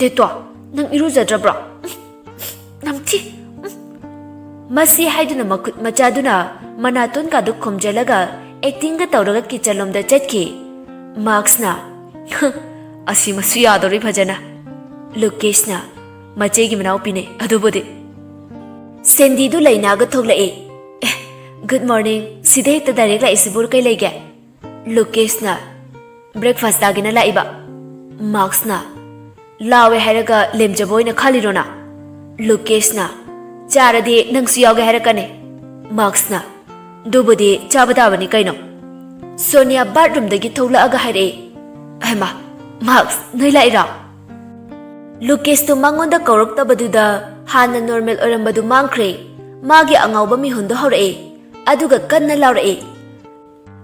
"ꯗꯦꯇꯣ, ꯅꯪ ꯏꯔꯨꯖꯗ꯭ꯔꯕ꯭ꯔꯣ? ꯅꯝꯊꯤ!" ꯃꯁꯤ ꯍꯥꯏꯗꯨꯅ ꯃꯈꯨꯠ ꯃꯆꯥꯗꯨꯅ ꯃꯅꯥꯇꯣꯟꯒꯗꯨ ꯈꯨꯝꯖꯤꯜꯂꯒ ꯑꯦꯛꯇꯤꯡꯒ ꯇꯧꯔꯒ ꯀꯤꯆꯟꯂꯣꯝꯗ ꯆꯠꯈꯤ꯫ ꯃꯥꯛꯁꯅ, "ꯑꯁꯤ ꯃꯁꯨ ꯌꯥꯗꯧꯔꯤ ꯐꯖꯅ꯫" ꯂꯨꯀꯦꯁꯅ, "ꯃꯆꯦꯒꯤ ꯃꯅꯥꯎꯄꯤꯅꯦ ꯑꯗꯨꯕꯨꯗꯤ꯫" ꯁꯦꯟꯗꯤꯗꯨ ꯂꯩꯅꯥꯒ ꯊꯣꯛꯂꯛꯏ꯫ "ꯑꯦ, ꯒꯨꯗ ꯃꯣꯔꯅꯤꯡ, ꯁꯤꯗ ꯍꯦꯛꯇ ꯗꯥꯏꯔꯦꯛ ꯂꯥꯛꯏꯁꯤꯕꯨ ꯀꯩ ꯂꯩꯒꯦ?" ꯂꯨꯀꯦꯁꯅ, "ꯕ꯭ꯔꯦꯛꯐꯥꯁ ꯆꯥꯒꯦꯅ ꯂꯥꯛꯏꯕ꯫" ꯃꯥꯛꯁꯅ, "ꯂꯥꯎꯋꯦ ꯍꯥꯏꯔꯒ ꯂꯦꯝꯖꯕ ꯑꯣꯏꯅ ꯈꯜꯂꯤꯔꯣ ꯅꯪ?" ꯂꯨꯀꯦꯁꯅ, "ꯆꯥꯔꯗꯤ ꯅꯪꯁꯨ ꯌꯥꯎꯒꯦ ꯍꯥꯏꯔꯛꯀꯅꯤ꯫" ꯃꯥꯛꯁꯅ, "ꯑꯗꯨꯕꯨꯗꯤ ꯆꯥꯕ ꯇꯥꯕꯅꯤ ꯀꯩꯅꯣ꯫" ꯁꯣꯅꯤꯌꯥ ꯕꯥꯠꯔꯨꯝꯗꯒꯤ ꯊꯣꯛꯂꯛꯑꯒ ꯍꯥꯏꯔꯛꯏ꯫ ꯍꯩꯃꯥ, ꯃꯥꯛꯁ, ꯅꯣꯏ ꯂꯥꯛꯏꯔꯣ? ꯂꯨꯀꯦꯁꯇꯨ ꯃꯉꯣꯟꯗ ꯀꯧꯔꯛꯇꯕꯗꯨꯗ ꯍꯥꯟꯅ ꯅꯣꯔꯃꯦꯜ ꯑꯣꯏꯔꯝꯕꯗꯨ ꯃꯥꯡꯈ꯭ꯔꯦ꯫ ꯃꯥꯒꯤ ꯑꯉꯥꯎꯕ ꯃꯤꯍꯨꯟꯗꯨ ꯍꯧꯔꯛꯏ, ꯑꯗꯨꯒ ꯀꯟꯅ ꯂꯥꯎꯔꯛꯏ꯫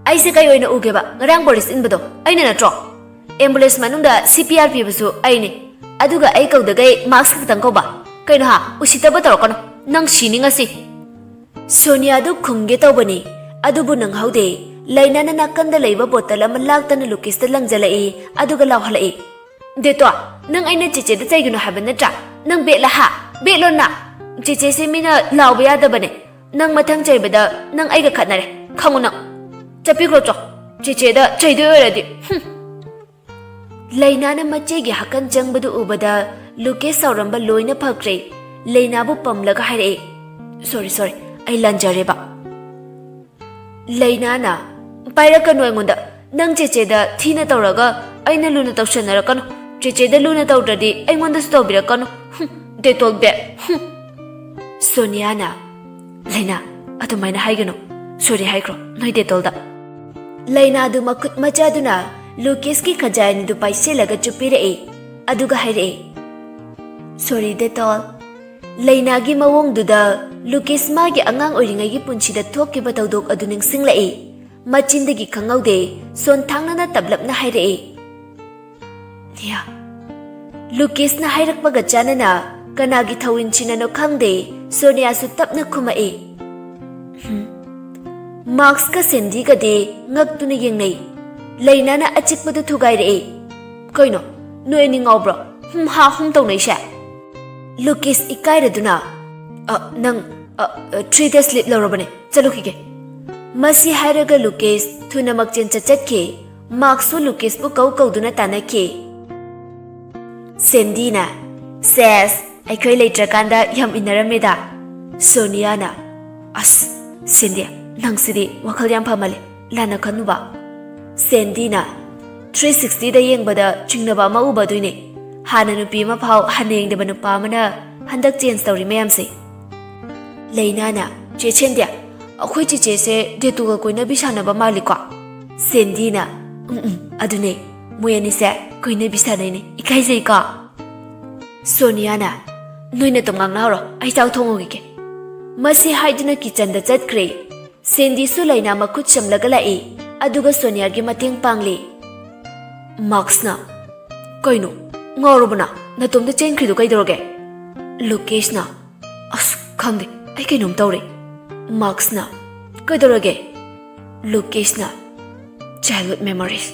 "ꯑꯩꯁꯦ ꯀꯩ ꯑꯣꯏꯅ ꯎꯒꯦꯕ? ꯉꯔꯥꯡ ꯄꯨꯂꯤꯁ ꯏꯟꯕꯗꯣ ꯑꯩꯅ ꯅꯠꯇ꯭ꯔꯣ? ꯑꯦꯝꯕꯨꯂꯦꯟꯁ ꯃꯅꯨꯡꯗ ꯁꯤ ꯄꯤ ꯑꯥꯔ ꯄꯤꯕꯁꯨ ꯑꯩꯅꯦ꯫ ꯑꯗꯨꯒ ꯑꯩ ꯀꯧꯗꯈꯩ ꯃꯥꯛꯁ ꯈꯛꯇꯪ ꯀꯧꯕ? ꯀꯩꯅꯣ ꯍꯥ? ꯎꯁꯤꯠꯇꯕ ꯇꯧꯔꯛꯀꯅꯨ꯫ ꯅꯪ ꯁꯤꯅꯤ ꯉꯁꯤ꯫" ꯁꯣꯅꯤꯌꯥꯗꯨ ꯈꯨꯝꯒꯦ ꯇꯧꯕꯅꯤ, ꯑꯗꯨꯕꯨ ꯅꯪꯍꯧꯗꯦ꯫ ꯂꯩꯅꯥꯅ ꯅꯥꯀꯟꯗ ꯂꯩꯕ ꯕꯣꯇꯜ ꯑꯃ ꯂꯥꯛꯇꯅ ꯂꯨꯀꯦꯁꯇ ꯂꯪꯖꯜꯂꯛꯏ, ꯑꯗꯨꯒ ꯂꯥꯎꯍꯜꯂꯛꯏ꯫ "ꯗꯦꯇꯣ, ꯅꯪ ꯑꯩꯅ ꯆꯦꯆꯦꯗ ꯆꯩꯒꯅꯨ ꯍꯥꯏꯕ ꯅꯠꯇ꯭ꯔꯥ? ꯅꯪ ꯕꯦꯠꯂ ꯍꯥ? ꯕꯦꯠꯂꯣ ꯅ? ꯆꯦꯆꯦꯁꯦ ꯃꯤꯅ ꯂꯥꯎꯕ ꯌꯥꯗꯕꯅꯦ꯫ ꯅꯪ ꯃꯊꯪ ꯆꯩꯕꯗ ꯅꯪ ꯑꯩꯒ ꯈꯠꯅꯔꯦ, ꯈꯪꯉꯨ ꯅꯪ꯫ ꯆꯠꯄꯤꯈ꯭ꯔꯣ ꯆꯣ, ꯆꯦꯆꯦꯗ ꯆꯩꯗꯣꯏ ꯑꯣꯏꯔꯗꯤ꯫ ꯍꯨꯝ꯫" ꯂꯩꯅꯥꯅ ꯃꯆꯦꯒꯤ ꯍꯛꯀꯟ ꯆꯪꯕꯗꯨ ꯎꯕꯗ ꯂꯨꯀꯦꯁ ꯁꯥꯎꯔꯝꯕ ꯂꯣꯏꯅ ꯐꯈ꯭ꯔꯦ꯫ ꯂꯩꯅꯥꯕꯨ ꯄꯝꯂꯒ ꯍꯥꯏꯔꯛꯏ, "ꯁꯣꯔꯤ, ꯁꯣꯔꯤ, ꯑꯩ ꯂꯥꯟꯖꯔꯦꯕ꯫" ꯂꯩꯅꯥꯅ, "ꯄꯥꯏꯔꯛꯀꯅꯨ ꯑꯩꯉꯣꯟꯗ꯫ ꯅꯪ ꯆꯦꯆꯦꯗ ꯊꯤꯅ ꯇꯧꯔꯒ ꯑꯩꯅ ꯂꯨꯅ ꯇꯧꯁꯟꯅꯔꯛꯀꯅꯨ꯫ ꯆꯦꯆꯦꯗ ꯂꯨꯅ ꯇꯧꯗ꯭ꯔꯗꯤ ꯑꯩꯉꯣꯟꯗꯁꯨ ꯇꯧꯕꯤꯔꯛꯀꯅꯨ꯫ ꯍꯨꯝ, ꯗꯦꯇꯣꯜ ꯕꯦꯛ꯫ ꯍꯨꯝ꯫" ꯁꯣꯅꯤꯌꯥꯅ, "ꯂꯩꯅꯥ, ꯑꯗꯨꯃꯥꯏꯅ ꯍꯥꯏꯒꯅꯨ꯫ "ꯁꯣꯔꯤ ꯍꯥꯏꯈ꯭ꯔꯣ ꯅꯣꯏ ꯗꯦꯇꯣꯜꯗ꯫" ꯂꯩꯅꯥꯗꯨ ꯃꯈꯨꯠ ꯃꯆꯥꯗꯨꯅ ꯂꯨꯀꯦꯁꯀꯤ ꯈꯖꯥꯏ ꯑꯅꯤꯗꯨ ꯄꯥꯏꯁꯤꯜꯂꯒ ꯆꯨꯞꯄꯤꯔꯛꯏ, ꯑꯗꯨꯒ ꯍꯥꯏꯔꯛꯏ, "ꯁꯣꯔꯤ ꯗꯦꯇꯣꯜ꯫" ꯂꯩꯅꯥꯒꯤ ꯃꯑꯣꯡꯗꯨꯗ ꯂꯨꯀꯦꯁ ꯃꯥꯒꯤ ꯑꯉꯥꯡ ꯑꯣꯏꯔꯤꯉꯩꯒꯤ ꯄꯨꯟꯁꯤꯗ ꯊꯣꯛꯈꯤꯕ ꯊꯧꯗꯣꯛ ꯑꯗꯨ ꯅꯤꯡꯁꯤꯡꯂꯛꯏ꯫ ꯃꯆꯤꯟꯗꯒꯤ ꯈꯪꯍꯧꯗꯦ ꯁꯣꯟꯊꯥꯡꯅꯅ ꯇꯞꯂꯞꯅ ꯍꯥꯏꯔꯛꯏ, "ꯅꯤꯌꯥ꯫" ꯂꯨꯀꯦꯁꯅ ꯍꯥꯏꯔꯛꯄꯒ ꯆꯥꯟꯅꯅ ꯀꯅꯥꯒꯤ ꯊꯧꯋꯤꯟꯁꯤꯅꯅꯣ ꯈꯪꯗꯦ, ꯁꯣꯅꯤꯌꯥꯁꯨ ꯇꯞꯅ ꯈꯨꯝꯃꯛꯏ꯫ ꯍꯝ꯫ ꯃꯥꯛꯁꯀ ꯁꯦꯟꯗꯤꯒꯗꯤ ꯉꯛꯇꯨꯅ ꯌꯦꯡꯅꯩ꯫ ꯂꯩꯅꯥꯅ ꯑꯆꯤꯛꯄꯗꯨ ꯊꯨꯒꯥꯏꯔꯛꯏ꯫ "ꯀꯩꯅꯣ, ꯅꯣꯏ ꯑꯅꯤ ꯉꯥꯎꯕ꯭ꯔꯣ? ꯍꯨꯝ ꯍꯥ ꯍꯨꯝ ꯇꯧꯅꯩꯁꯦ?" ꯂꯨꯀꯦꯁ ꯏꯀꯥꯏꯔꯗꯨꯅ, "ꯑ, ꯅꯪ, ꯑ, ꯑ, three days leave ꯂꯧꯔꯕꯅꯦ, ꯆꯠꯂꯨꯈꯤꯒꯦ꯫" ꯃꯁꯤ ꯍꯥꯏꯔꯒ ꯂꯨꯀꯦꯁ ꯊꯨꯅꯃꯛ ꯆꯦꯟ ꯆꯠ ꯆꯠꯈꯤ꯫ ꯃꯥꯛꯁꯁꯨ ꯂꯨꯀꯦꯁꯄꯨ ꯀꯧ ꯀꯧꯗꯨꯅ ꯇꯥꯟꯅꯈꯤ꯫ ꯁꯦꯟꯗꯤꯅ, "ꯁꯦꯁ, ꯑꯩꯈꯣꯏ ꯂꯩꯇ꯭ꯔꯀꯥꯟꯗ ꯌꯥꯝ ꯏꯟꯅꯔꯝꯃꯦꯗ꯫" ꯁꯣꯅꯤꯌꯥꯅ, "ꯑꯁ, ꯁꯦꯟꯗꯤ, ꯅꯪꯁꯤꯗꯤ ꯋꯥꯈꯜ ꯌꯥꯝ ꯐꯃꯜꯂꯦ, ꯂꯥꯟꯅ ꯈꯟꯅꯨꯕ꯫" ꯁꯦꯟꯗꯤꯅ, "three sixtyꯗ ꯌꯦꯡꯕꯗ ꯆꯤꯡꯅꯕ ꯑꯃ ꯎꯕ ꯑꯗꯨꯏꯅꯦ꯫ ꯍꯥꯟꯅ ꯅꯨꯄꯤ ꯑꯃ ꯐꯥꯎ ꯍꯟꯅ ꯌꯦꯡꯗꯕ ꯅꯨꯄꯥ ꯑꯃꯅ ꯍꯟꯗꯛ change ꯇꯧꯔꯤ ꯃꯌꯥꯝꯁꯦ꯫" ꯂꯩꯅꯥꯅ, "ꯆꯦ ꯁꯦꯟꯗꯤ, ꯑꯩꯈꯣꯏ ꯆꯦꯆꯦꯁꯦ ꯗꯦꯇꯨꯒ ꯀꯣꯏꯅꯕꯤ ꯁꯥꯟꯅꯕ ꯃꯥꯜꯂꯤꯀꯣ?" ꯁꯦꯟꯗꯤꯅ, "ꯎꯝ, ꯎꯝ, ꯑꯗꯨꯅꯦ, ꯃꯣꯏ ꯑꯅꯤꯁꯦ ꯀꯣꯏꯅꯕꯤ ꯁꯥꯟꯅꯩꯅꯦ, ꯏꯀꯥꯏꯖꯩꯀꯣ꯫" ꯁꯣꯅꯤꯌꯥꯅ, "ꯅꯣꯏꯅ ꯑꯗꯨꯝ ꯉꯥꯡꯅꯍꯧꯔꯣ, ꯑꯩ ꯆꯥꯛ ꯊꯣꯡꯉꯨꯈꯤꯒꯦ꯫" ꯃꯁꯤ ꯍꯥꯏꯗꯨꯅ kitchenꯗ ꯆꯠꯈ꯭ꯔꯦ꯫ ꯁꯦꯟꯗꯤꯁꯨ ꯂꯩꯅꯥ ꯃꯈꯨꯠ ꯁꯝꯂꯒ ꯂꯥꯛꯏ, ꯑꯗꯨꯒ ꯁꯣꯅꯤꯌꯥꯒꯤ ꯃꯇꯦꯡ ꯄꯥꯡꯂꯤ꯫ ꯃꯥꯛꯁꯅ, "ꯀꯩꯅꯣ, ꯉꯥꯎꯔꯕꯣ ꯅꯪ? ꯅꯇꯣꯝꯇ ꯆꯦꯟꯈ꯭ꯔꯤꯗꯣ ꯀꯩꯗꯧꯔꯒꯦ?" ꯂꯨꯀꯦꯁꯅ, "ꯑꯁ, ꯈꯪꯗꯦ, ꯑꯩ ꯀꯩꯅꯣꯝ ꯇꯧꯔꯦ꯫" ꯃꯥꯛꯁꯅ, "ꯀꯩꯗꯧꯔꯒꯦ?" ꯂꯨꯀꯦꯁꯅ, "Childhood memories,